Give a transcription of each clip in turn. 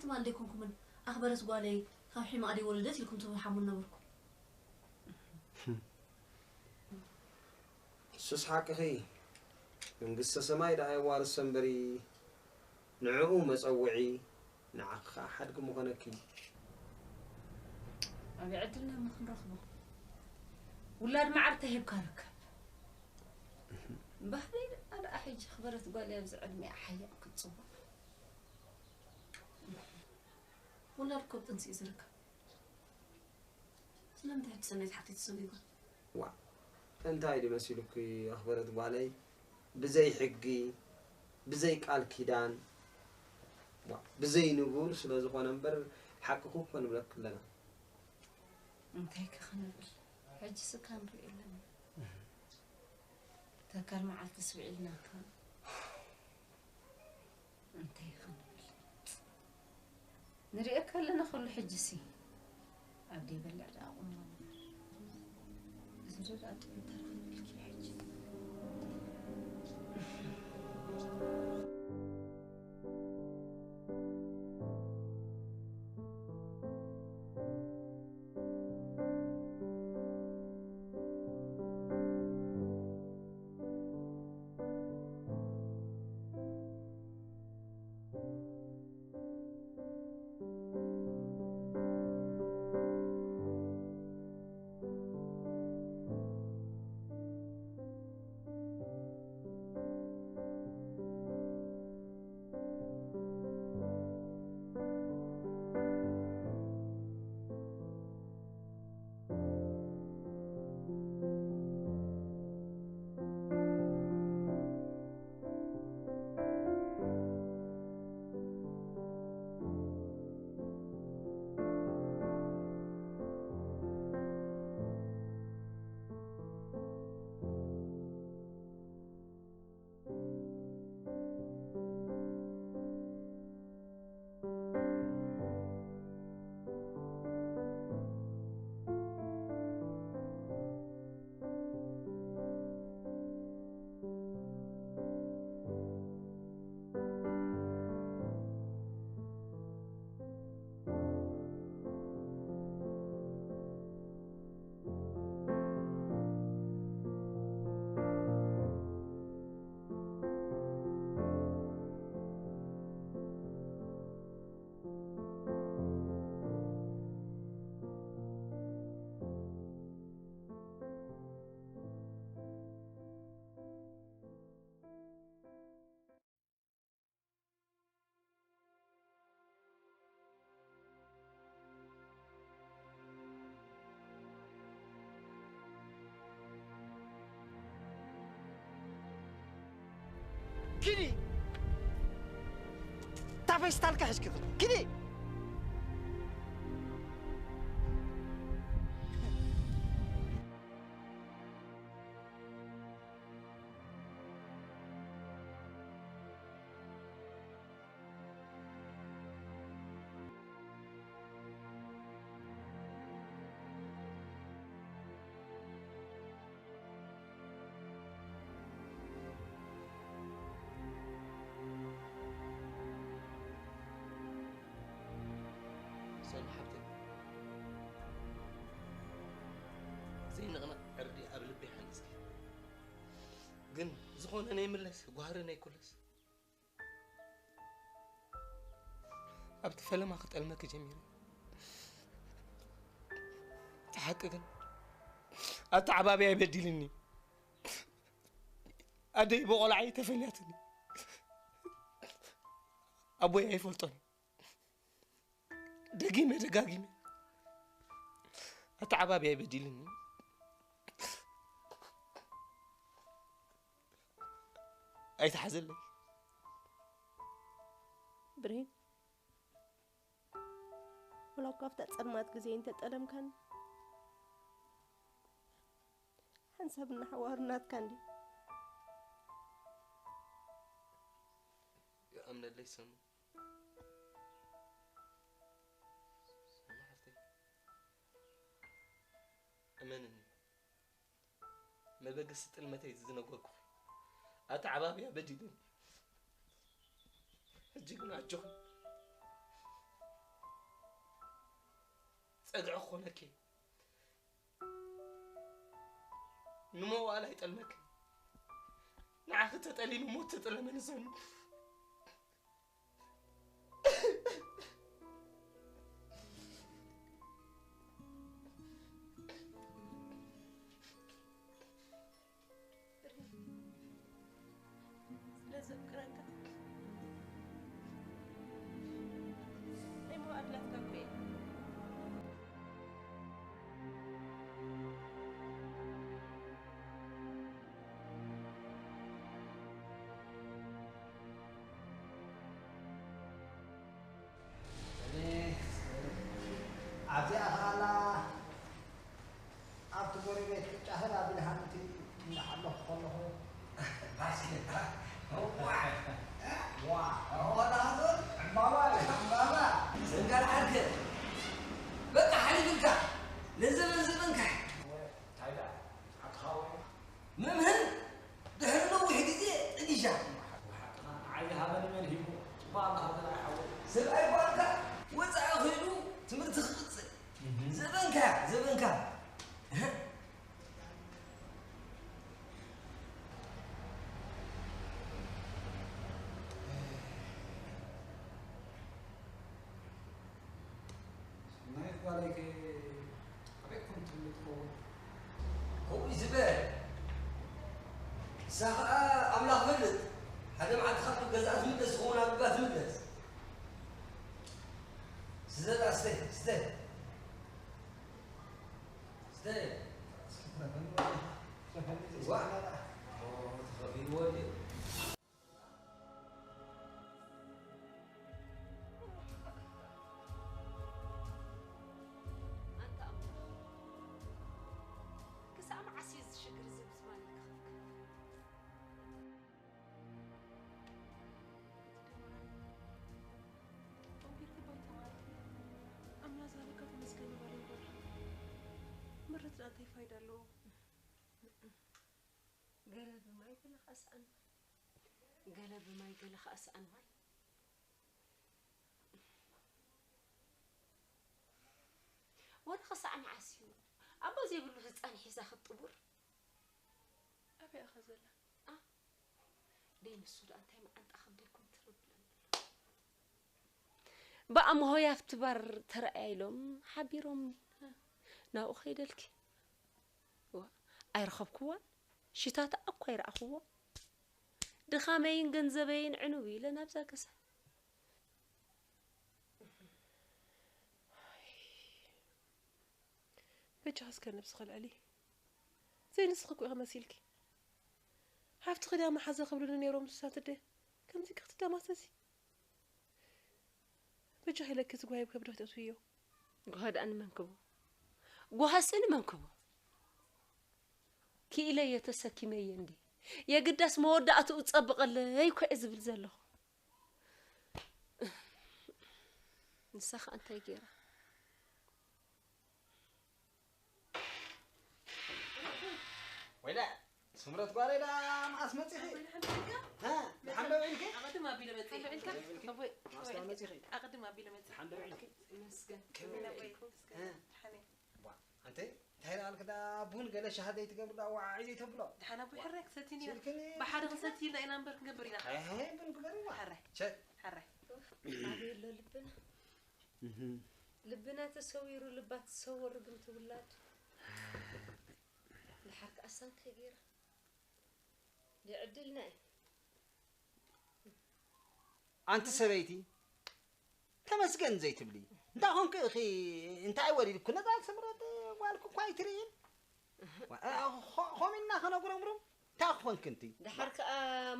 ማን ደይኮንኩምን ኣኽበረት ጓለይ ካብ ሒማቕ ደይወለደት ኢልኩም ትሃሙን ነበርኩም። እሱስ ሓቅኺ፣ መንግስተ ሰማይ ደኣ የዋርሶ እምበሪ፣ ንዕኡ መጸውዒ፣ ንዓኺ ኸኣ ሓድጊ ምኾነኪ። ኣበይ ዕድልና እሞ ክንረኽቦ? ውላድ መዓር እንታይ ሂብካ ርከብ? ባህሪ ደኣ ሕጂ ኣኽበረት ጓለይ ኣብዚ ዕድሚኣ ሓያቕ ክትጽውዕ። ውላድ እኮ ኣብ ጥንሲ እዩ ዝርከብ። ስለምንታይ ሕጂ ሰናይት ሓፍተይ ተሰጒጓ? ዋእ፣ እንታይ ድዩ መሲሉኪ ኣኽበረት ጓለይ? ብዘይ ሕጊ፣ ብዘይ ቃል ኪዳን፣ ዋእ፣ ብዘይ ንቡር ስለ ዝኾነ እምበር ሓቅኺ እኮ ንብለኪ ኣለና። እንታይ ከ ክንብል? ሕጂ ስካ ንሪኦ ኣለና። ተካል መዓልቲ ስውዒልናካ። እንታይ ክንብል? ንሪኦ ከለና ኩሉ ሕጂ ሲ ኣብ ደይ በልዕ ደኣ ቁሞ። እዚ ደኣ ጥዑም ተረኺብልኪ ሕጂ። ኪዲ! እታ ፌስታልካ ሒዝኪ ኺዲ። ኪዲ! ሰኑ ሓብተይ፣ ዘይንቕነቕ ዕርዲ ኣብ ልበይ ሓኒፅኪ። ግን ዝኾነ ነይምለስ፣ ጓህሪ ነይኩለስ። ኣብቲ ፈለማ ክጠልመኪ ጀሚረ። እቲ ሓቂ ግን፣ ኣተዓባብያይ በዲልኒ። ኣደይ ብቖልዓይ ተፈልያትኒ። ኣቦይ ኣይፈልጦን። ደጊመ ደጋጊመ ኣተዓባብያይ በዲልኒ። ኣይትሓዘለይ። ብሬን፣ ወላ እኳ ኣብታ ጸልማት ግዜ እንተጠለምካኒ፣ ሓንሳብ እናሓዋሩ ናትካ እንድዩ። ይኣምነለይ ሰኑ። ሰኑ ሓፍተይ፣ እመንኒ። መበገሲ ጥልመተይ ዝነገርኩኺ። ኣተዓባብያ በዲሉኒ። ሕጂ ግን ኣጆኺ። ጸግዒ ክኾነኪ። ንመዋእላ ኣይጠልመክን። ንዓኺ ተጠሊሙ ሞት ተጠለመኒ ዘሎ። ስለ ዘፍቅረካ ናይ መዋእላ ናትካ እኮ እየ። ኣብዚኣ ኸኣላ ኣብቲ ጎረቤት ቅጫ ህብ ኣቢልሃንቲ እንዳሓለኹ ከለኹ ባስኬታ ዋ ዋ ዋ ዕምባባ ዕምባባ ዘንጋል ዓርከ በቃ ሓሊፍልካ ንዘበን ዘበንካ እንታይ ደኣ ኣትኻወ መምህር ድሕሪ ነዊሕ ግዜ ጥዲሻ። ብሓቅኻ ንዓይ ዝሃበኒ መን ሂቡ? ጽቡቕ ኣለኻ ዘርኣይ ሓወይ። ሰብኣይ ጓልካ ወጻኢ ኸይዱ ትምህርቲ ክቕጽል። እህ። ዘበንካ፣ ዘበንካ። እህ። ናይ ጓለይ ከ ኣበይ ኮን ትብል ትኸውን? ከምኡ እዩ ዝበል። ንሳ ኸኣ ኣምላኽ ፈልጥ። ሓደ መዓልቲ ካብ ገዝኣ ትምለስ ትኸውን፣ ኣብ ልባ ትምለስ። ስተ ደኣ፣ ስተ፣ ስተ። ስተ። ዋእ። ኦ፣ ተኸፊእዎ ድዩ? ኣንታ ኣምላኽ፣ ክሳዕ መዓስ እዩ እዚ ሽግር እዚ ብዝማነይ ክኸፍከፍ? ኣንቢርኪ ባይታ ማለት እዩ። ኣምላኽ ዝሃበካ ተመስገን ይበል እምበር። ምርት ደኣ እንታይ ፋይዳ ኣለዎ? ገለ ብማይ ገለ ከኣ ሰኣን ማይ። ገለ ብማይ ገለ ከኣ ሰኣን ማይ። ወላ ክሳዕ መዓስ እዩ ኣቦ ዘይብሉ ህጻን ሒዛ ክትጥውር? ኣበይ ኢኻ ዘላ? ኣ? ደይ ንሱ ደኣ እንታይ መዓንጣ ከም ደይኮን ትርብለኒ። ብኣምሆይ ኣብቲ ባር ተራእያ ኢሎም ሓቢሮምኒ። ናብኡ ከይደልኪ። ዋ፣ ኣይረኸብኩዋን። ሽታታ እኳ ኣይረኣኹዎ። ድኻመይን ገንዘበይን ዕንው ኢለ ናብዛ ገዛ። በጃኻ እስከ ነብስኺ ኣልዕሊ። ዘይንስኺ እኮ ኢኺ መሲልኪ። ሃፍትኺ ድኣ መሓዛ ክብሉኒ ነይሮም ንሳት እደ። ከምዚ ኢኺ ክትደማሰሲ። በጃኺ ኢለኪ እዚ ጓሂ ኣብ ከብድኺ ተእትውዮ። ጓሂ ደኣ ንመን ክቦ? ጓሂ ስእሊ መን ክቦ? ክኢለዮ ተሰኪመዮ እንዴ። የግዳስ መወዳእትኡ ጸብቐለይ እኮ እየ ዝብል ዘለኹ። ንሳ ኸኣ እንታይ ገይራ? ወይለ ስምረት ጓለይ ዳ መዓስ መጺኺ? ወይለ ሓንቲ ኢልካ? ሃ፣ ደሓን ዶ ኢልኪ? ኣቐድም ኣቢለ መጺ። ሓንቲ ኢልካ? ኣቦይ፣ መዓስ ዳ መጺኺ? ኣቐድም ኣቢለ መጺ። ደሓን ዶ ኢልኪ? ይመስገን። ከመይ ከመይ ኢልኪ? ኢልካ? ሃ። ደሓን እየ። ዋ፣ ኣንተ እንታይ ደኣ ኣልክ ዳ ቡን ገለ ሻሂ ዘይትገብር ዳ ዋዓይ ዘይተብሎ? ደሓን ኣቦይ፣ ሕራይ ክሰትይኒ ኢና። ስልክኒ ብሓደ ክንሰቲ ኢልና ኢና እምበር ክንገብር ኢና። ኣይ፣ ቡን ግበሪ ዋ። ሕራይ። ቸክ። ሕራይ። ኣበይ ኣሎ ልብና? እህ። ልብና ተሰዊሩ ልባ ትሰወር ርግምቲ ውላድ። ድሓር ከኣ ሳንከ ገይራ። ድዕድልና እዩ። ኣንቲ ሰበይቲ ተመስገን ዘይትብሊ እንታይ ኾንኪ ኢኺ? እንታይ ወሪድኩ? ነዛ ስምረት ጓልኪ እኳ ኣይትርእይን? ዋ፣ እ፣ ኾ-፣ ኾሚና ኸነጉረምሩም እንታይ ኾንኪ እንቲ? ደሓር ከኣ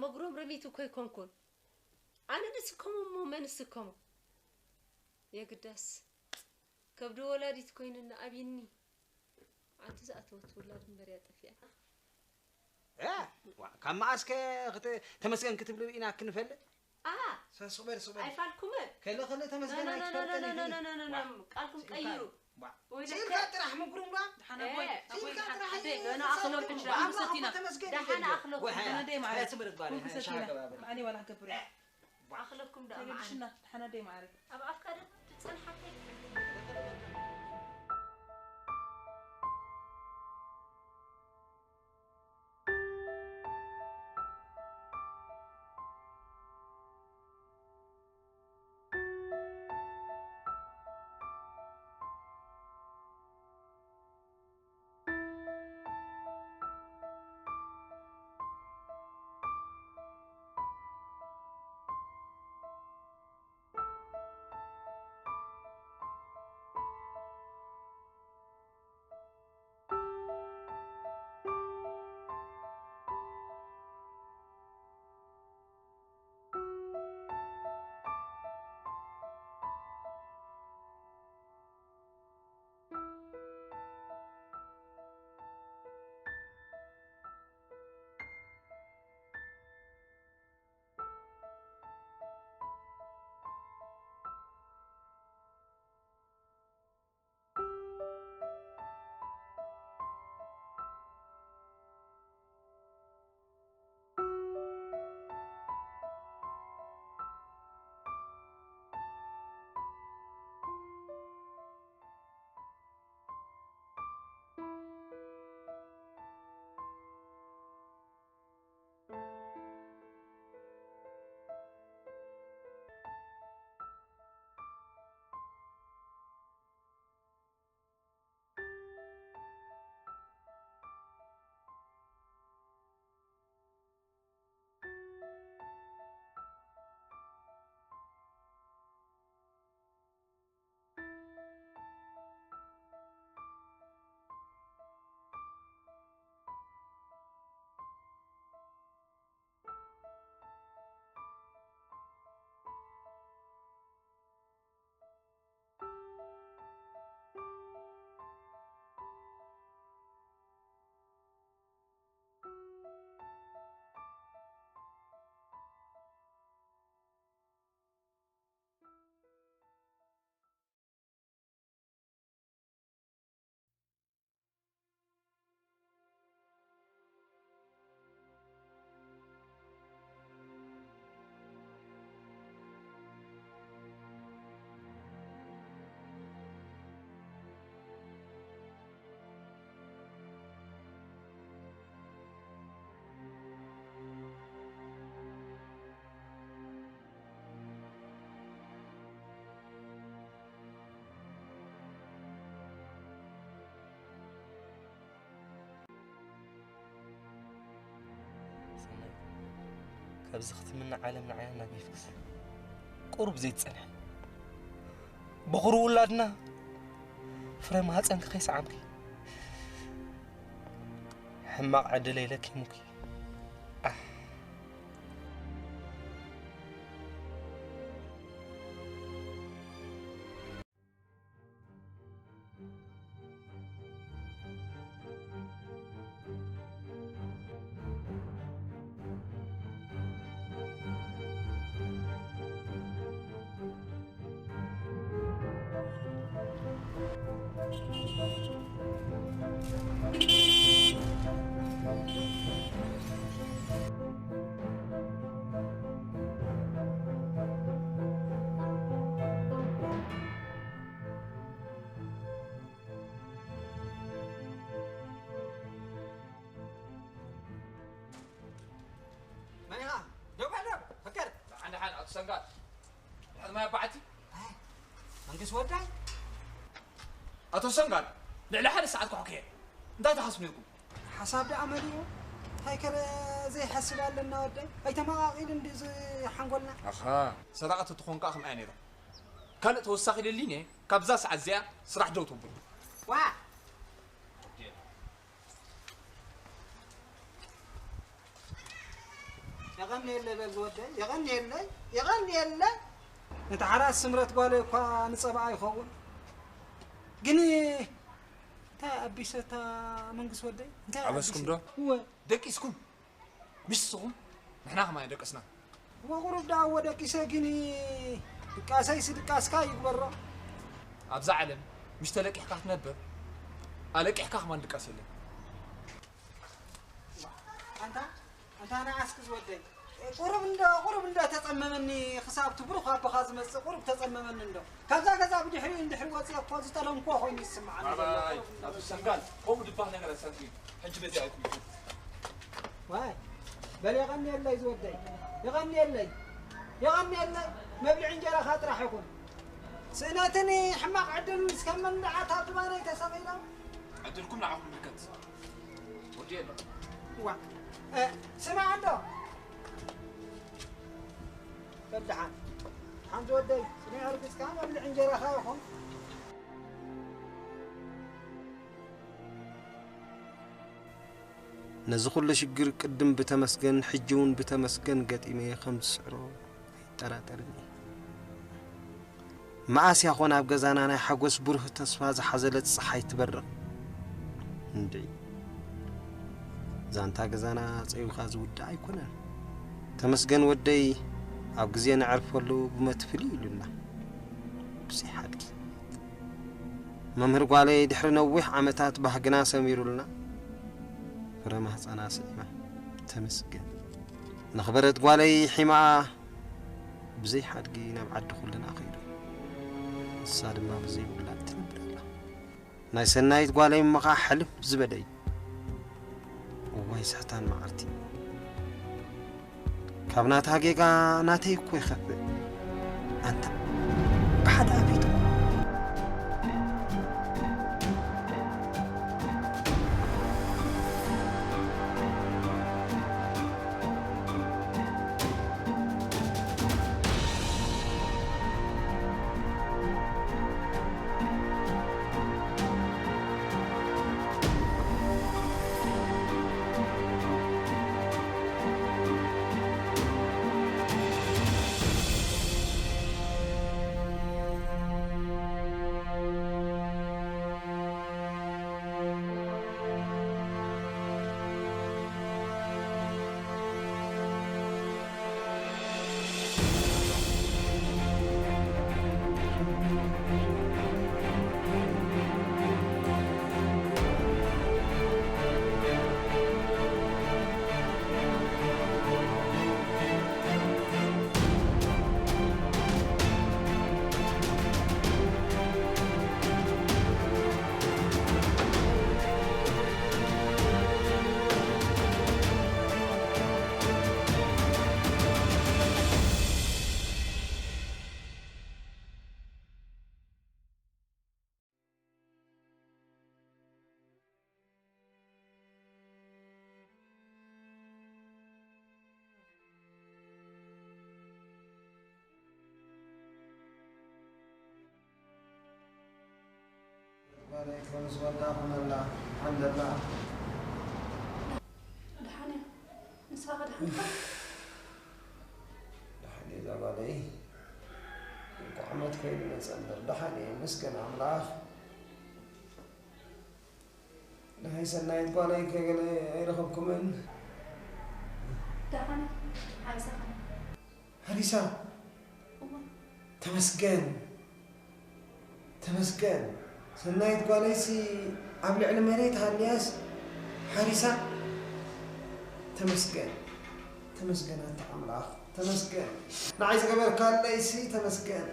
መጉረምረሚት እኮ ኣይኮንኩን። ኣነ ድስከሞ እሞ መን ስከሞ? የግዳስ ከብዲ ወላዲት ኮይንና ኣብይኒ ዓዲ ዝኣተወት ውላድ እምበር እያ ጠፊኣ። እ፣ ዋ፣ ካብ መዓስከ ክተ-፣ ተመስገን ክትብሊ ርኢና ክንፈልጥ? ኣ፣ ሰ-፣ ስቕ በል፣ ስቕ በል። ኣይፋልኩምን። ከለ፣ ከለ ተመስገን ኣይትፈልጥን ኢኺ። ዋ፣ ቃልኩም ስኢልካ፣ ቀይሩ። ዋ፣ ወይ ስኢልካ ለከ ጥራሕ ምጉርምራም። ደሓን ኣቦይ፣ ኤ፣ ኣቦይ፣ ስኢልካ ደሓን ጥራሕ ኣደይ፣ እዩ። ገና ኣኽለኩም ብኣምላኽ እኮ ተመስገን ደሓን ይበል። ኣኽለኩም። ወሓ፣ ደሓን ኣደይ ማዕረ። ስምርት ጓል፣ ወንኩ ሰቲና። ሻሃ ገባብል። ማዕኒ ዋላ ክገብር እየ። ዋ። ኣኽለኩም ደኣ ተበልሽና፣ መዓረይ። ደሓን ኣደይ ማዕረ። ኣብ ኣፍካ ዶ ትጸንሓ ከይድ? ኣብዚ ክትምኒ ዓለም ንዓይ ኣናጊፍክስ ቁሩብ ዘይትጸንሐ። በኹሪ ውላድና ፍረ ማህፀንኪ ከይሰዓምኪ ሕማቕ ዕድለይ ለኪሙኪ። ኣሕ። መን ኢኻ? ደው በል፣ ደው በል። ፍቅር። ደሓን፣ ደሓን፣ ኣቶ ሰንጋል። ድሕሪ ማይ ኣባዕቲ። ኣይ፣ መንግስት ወዳይ። ኣቶ ሰንጋል፣ ልዕሊ ሓደ ሰዓት ኳሕኩየ። እንታይ ትሓስቡ ነይርኩም? ሓሳብ ደኣ መሊኡ። እንታይ ከ ዘይሓስብ ኣለና ወደይ? ኣይተመቓቒልን ድዩ እዚ ሓንጎልና? ኣኻ፣ ሰራቒ ተትኾን ከኣ ከምኣ እያ ነይራ። ካልእ ተወሳኺ ደሊኒ እየ። ካብዛ ሰዓት እዚኣ ስራሕ ደው ተብሉ። ዋ! የቐንየለይ በል ዝወደይ፣ የቐንየለይ፣ የቐንየለይ። ነቲ ሓራስ ስምረት ጓለይ እኳ ንጸባኣ ይኸውን። ግን እንታይ ኣቢሰታ መንግስት ወደይ? እንታይ ኣበስኩም ኣቢሰ? ዶ? እወ። ደቂስኩም? ምሽ ንስኹም? ንሕና ከማን ደቀስና። እወ፣ ቁሩብ ደኣ እወ ደቂሰ፣ ግን ድቃሰይስ ድቃስካ ይግበሮ። ኣብዛ ዓለም ምሽ ተለቂሕካ ክትነብር፣ ኣለቂሕካ ከማን ድቃስ የለን። ኣንታ፣ ኣንታ ንዓ እስኪ ዝወደይ፣ ቁሩብ እንዶ፣ ቁሩብ እንዶ ተጸመመኒ፣ ክሳብ እቲ ብሩኽ ኣቦኻ ዝመጽእ ቁሩብ ተጸመመኒ እንዶ። ካብዛ ገዛ ብድሕሪኡ እንድሕሪ ወጺአ እኮ ዝጠለምኩዎ ኮይኑ ይስምዓኒ ዘሎ። ዋይ፣ ቁሩብ እንዶ ኣቶ ሰንጋል፣ ከምኡ ድባል ነገር ኣይትሰምዕን። ሕጂ በዚ ኣይትምኩ። ዋይ፣ በል የቐንየለይ ዝወደይ፣ የቐንየለይ፣ የቐንየለይ። መብልዒ እንጀራኻ ጥራሕ ይኹን። ስእነትን ሕማቕ ዕድልን እስከ መንደዓት ኣብ ዝባነይ ተሰቒሎም። ዕድልኩም ንዓኹም ይምልከት። ወዲ የለ። ዋ፣ እ፣ ስማዕ እንዶ። በል ደሓን። ሓንቲ ወደይ፣ ጽኒዕ ርግጽካ መብልዕ እንጀራኻ ይኹን። ነዚ ኩሉ ሽግር ቅድም ብተመስገን፣ ሕጂ እውን ብተመስገን ገጢመ ከም ዝስዕሮ ኣይጠራጠርን እየ። መኣስ ያኾን ኣብ ገዛና ናይ ሓጎስ ብሩህ ተስፋ ዝሓዘለት ጸሓይ ትበርቕ? እንድዒ፣ ዛንታ ገዛና ጸዊኻ ዝውዳእ ኣይኮነን። ተመስገን ወደይ፣ ኣብ ግዜ ነዕርፈሉ ብመትፍሊ ኢሉና። ብዘይ ሓድጊ። መምህር ጓለይ ድሕሪ ነዊሕ ዓመታት ባህግና ሰሚሩልና፣ ፍረ ማህጸና ስዒማ። ተመስገን። ነኽበረት ጓለይ ሒማኣ ብዘይ ሓድጊ ናብ ዓዲ ኩልና ከይዱ። ንሳ ድማ ብዘይ ውላድ ትነብር ኣላ። ናይ ሰናይት ጓለይ እሞ ኸኣ ሕልፍ ዝበለ እዩ። እዋይ ስሕታን መዓልቲ። ካብ ናታ ጌጋ ናተይ እኮ ይኸፍእ። ኣንታ ብሓደ ኣቢቱ። ኮንስ ወዳ ኮነላ ሓንደላ ደሓን እያ። ንስኻ ከ ደሓን ኢኻ? ደሓን እየ እዛ ጓለይ። እንኳዕ ዓመት ኮይኑ መፀ እምበር ደሓን እየ መስገን ኣምላኽ። ናይ ሰናይት ጓለይ ከገለ ኣይረኸብኩምን። ደሓን እያ። ሓሪሳ ከ? ሓሪሳ እዋ ተመስገን ተመስገን። ሰናይት ጓለይሲ ኣብ ልዕሊ መሬት ሃልያስ ሓሪሳ ተመስገን ተመስገን ኣታ ኣምላኽ ተመስገን። ንዓይ ዝገበርካለይሲ ተመስገን።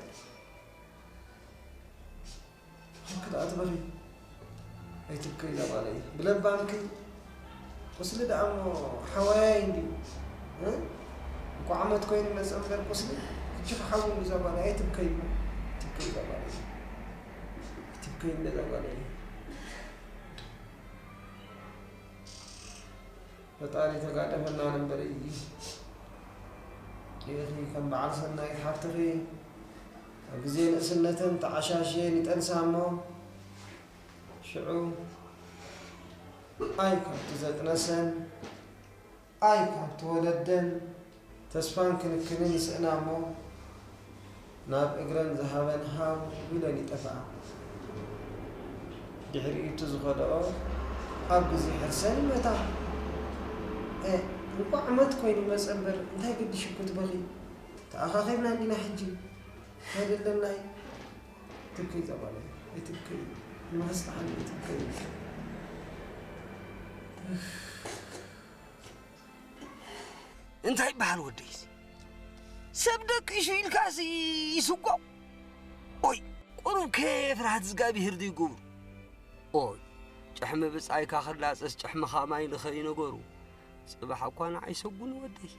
ሓቂ ደኣ ትበኺ ኣይትብከይ እዛ ጓለይ ብለባምኪ። ቁስሊ ደኣ እሞ ሓዋያይ እንድዩ እ? እንኳዕ ዓመት ኮይኑ መፀ እምበር ቁስሊ ሕጂ ክሓዊ እንድዩ እዛ ጓለይ ኣይትብከይ እሞ ኣይትብከይ እዛ ጓለይ ኣይትብከይ እንደ እዛ ጓለይ ፈጣሪ ተጋደፈና ንበሪ ኢኺ ከም በዓል ሰናይት ሓፍትኺ ኣብ ግዜ ንእስነተን ተዓሻሽየን ይጠንሳ እሞ ሽዑ ኣይ ካብቲ ዘጥነሰን ኣይ ካብቲ ወለደን ተስፋን ክንክንን ይስእና እሞ ናብ እግረን ዝሃበን ሃው ኢለን ይጠፍኣ። ድሕሪኡ እቲ ዝኸድኦ ኣብ ግዜ ሕርሰን ይመታ። እ፣ እንቋዕ ዓመት ኮይኑ መጸ እምበር እንታይ ገዲሹኪ ትበኺ? ተኣኻኺብና እንዲና ሕጂ። እንታይ ደለና እዩ? ትብከይ እዛ ጓለይ ኣይትብከይ። ንመኸስቲ ሓኒ ኣይትብከይ። እንታይ ይበሃል ወደይሲ? ሰብ ደቂሱ ኢልካሲ ይስጎ? ኦይ፣ ቁሩብ ከ ፍርሃት እግዚኣብሄር ዘይገብሩ? ኦይ፣ ጭሕሚ ብጻይካ ክላጸስ ጭሕምኻ ማይ ልኸ እዩ ነገሩ። ጽባሕ እኳ ንዓይ ሰጉን ወደይ።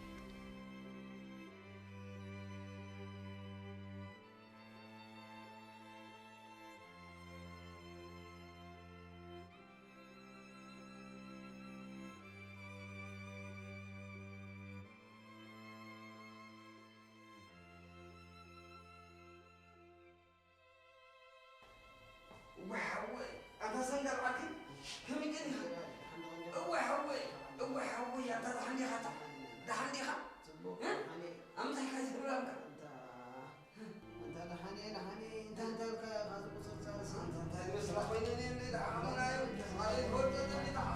እወ ሓወይ፣ ኣንታ ሰንጋል ዓዲ ከመይ ቀኒኻ? እወ ሓወይ፣ እወ ሓወይ፣ ኣንታ ደሓን ዲኻ? ኣታ ደሓን ዲኻ? እ? ኣምታይ ካይ ዝብላምካ? ኣንታ ደሓን እየ፣ ደሓን እየ፣ እንታይ እንታይ ኢልካ ኢኻ ዝቁፅርፃርሲ? ኣንታ እንታይ ዝመስላ ኮይነን እየን ደኣ ሓሙና እዮም። ሓደ ዝወደደኒ ደኣ።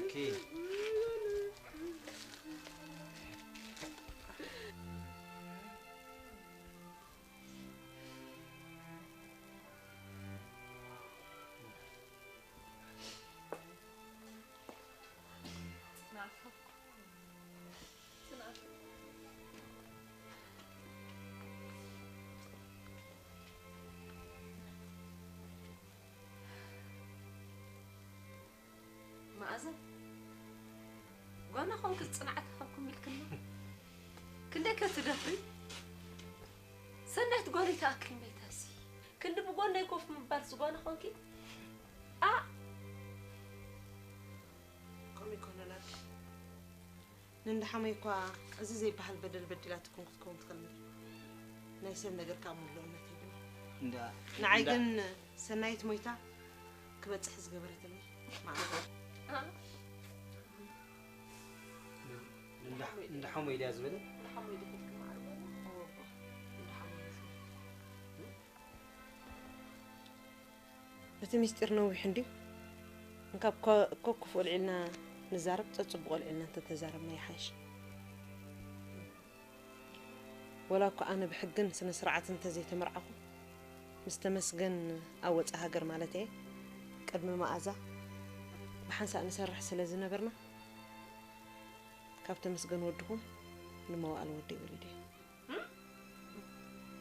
ኦኬ። መኣዛ፣ ጓና ኾንኪ ጽንዓት ሃብኩም ኢልክና። ክንደይ ከ ትደፍሪ? ሰናይት ጓነይ ትኣክል መይታሲ። ክንዲ ብጎነይ ኮፍ ምባልሲ ጓና ኾንኪ? ኣ! ከምኡ ይኮነላኪ። ንእንዳ ሓመይ እኳ እዚ ዘይበሃል በደል በዲላትኩም ክትከውን ትኽእል እንድያ። ናይ ሰብ ነገር ካብ ምሉእነት የብሉን። እንዳ ንዓይ እንዳ ግን ሰናይት ሞይታ ክበጽሕ ዝገበረትኒ መዓልቲ። እንዳ እንዳ ሓመይ ድያ ዝበለ? እንዳ ሓመይ ድያ ዝበለ? እቲ ምስጢር ነዊሕ እንድዩ። እንካብ ኮ- ኮ ክፉእ ኣልዒልና ንዛረብ፣ ጸጽቡቕ ኣልዒልና እንተተዛረብና ይሓይሽ። ወላ እኳ ኣነ ብሕግን ስነ ስርዓትን እንተዘይተመርዓኹ፣ ምስ ተመስገን ኣብ ወጻኢ ሃገር ማለት እየ፣ ቅድሚ መኣዛ ብሓንሳእ ንሰርሕ ስለ ዝነበርና፣ ካብ ተመስገን ወድኹም ንመዋእል ወደይ ወሊደ እየ።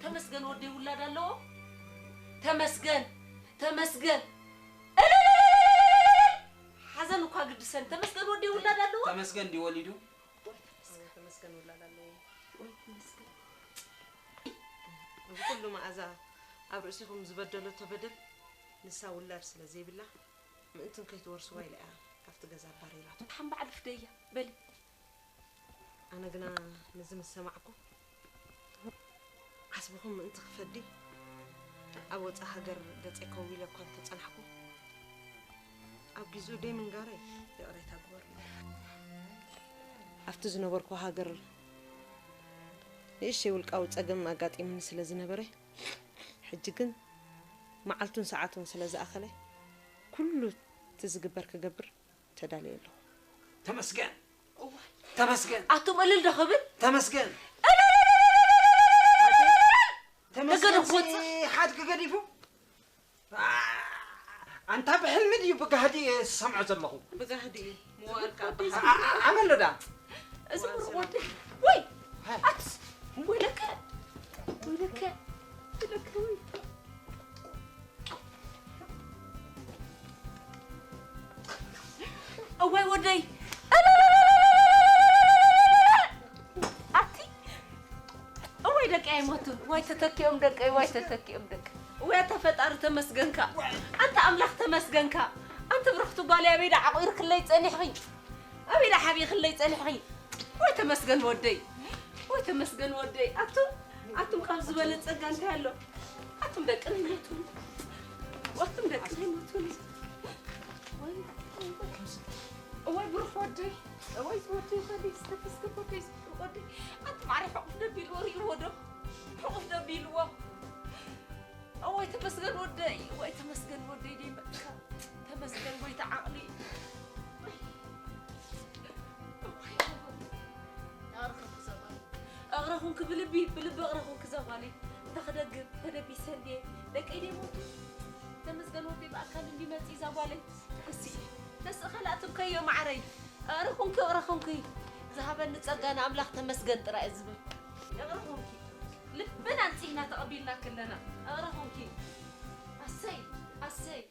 ተመስገን ወደይ ውላድ ኣለዎ። ተመስገን፣ ተመስገን። እልልልልልልልል! ሓዘን እኳ ግድሰን። ተመስገን ወደይ ውላድ ኣለዎ። ተመስገን ድዩ ወሊዱ? ወይ ተመስገን። ተመስገን ውላድ ኣለዎ። ወይ ተመስገን። እዚ ኩሉ መኣዛ ኣብ ርእሲኹም ዝበደለቶ በደል ንሳ ውላድ ስለ ዘይብላ ምእንትን ከይትወርስዋ ኢላ እያ ካብቲ ገዛ ኣባሪራቶ። ሓም በዓል ፍደያ በሊ። ኣነ ግና ነዚ ምስ ሰማዕኩ ዓስብኹም ምእንቲ ክፈዲ ኣብ ወጻኢ ሃገር ገጸይ ከው ኢለ እኳ እንተጸናሕኩ፣ ኣብ ግዜኡ ደይ ምንጋረይ ይቕሬታ ግበሩለይ። ኣብቲ ዝነበርኩ ሃገር ንእሽተይ ውልቃዊ ጸገም ኣጋጢሙኒ ስለ ዝነበረ፣ ሕጂ ግን መዓልቱን ሰዓቱን ስለ ዝኣኸለ፣ ኩሉ እቲ ዝግበር ክገብር ተዳልየ ኣለኹ። ተመስገን። እዋይ። ተመስገን። ኣቱም እልል ዶ ክብል? ተመስገን። እልል! ተመስገን ገገደ ክወጽእ። ሓድኪ ገዲፉ። ኣ-፣ ኣንታ ብሕልሚ ድዩ ብጋህዲ ዝሰምዖ ዘለኹ? ብጋህዲ እዩ። መዋእልካ ኣባኻ። ኣ-፣ ኣ-፣ ኣመን ዶ ዳ? እዚ ምሩቕ ወዲ። ወይ! ሃ። ኣትስ! ወይለከ! ወይለከ! ወይለከ! ወይ! እዋይ ወደይ! ኣቲ! እዋይ ደቂ ኣይሞቱን! ዋይ ተተኪኦም ደቀይ! ዋይ ተተኪኦም ደቀይ! እዋይ ኣታ ፈጣሪ ተመስገንካ! ኣንታ ኣምላኽ ተመስገንካ! ኣንቲ ብርኽቲ ጓለይ ኣበይ ደኣ ዓቑርክለይ ጸኒሕኺ? ኣበይ ደኣ ሓቢእክለይ ጸኒሕኺ? ወይ ተመስገን ወደይ! ወይ ተመስገን ወደይ! ኣቱም ኣቱም ካብ ዝበለ ጸጋ እንታይ ኣሎ? ኣቱም ደቂ ናይ ሞቱን! ኣቱም ደቂ ናይ ሞቱን! ወይ እዋይ ብሩኽ ወደይ! እዋይ ዝወደይ ወደይ ዝተፈስገ ወደይ ዝብሩኽ ወደይ! ኣቲ ማዕረ ሕቑፍ ደቢልዎ ርእይዎ ዶ? ሕቑፍ ደቢልዎ! እዋይ ተመስገን ወደይ! እዋይ ተመስገን ወደይ ደይመጥካ! ተመስገን ጎይታ ዓቕሊ! እዋይ! እቕረኹንኪ ብልቢ ብልቢ እቕረኹንኪ እዛ ጓለይ እንተ ክደግም ተደቢሰ እንድየ ደቀይ ደይሞቱ ተመስገን ወደይ ብኣካል እንዲመጽእ እዛ ጓለይ ተስኢ ተስእ ካልኣትም ከዮ ማዕረይ እቕረኹንኪ እቕረኹንኪ ዝሃበኒ ጸጋ ንኣምላኽ ተመስገን ጥራይ እየ ዝብል እቕረኹንኪ ልብና ኣንጺህና ተቐቢልና ከለና እቕረኹንኪ ኣሰይ ኣሰይ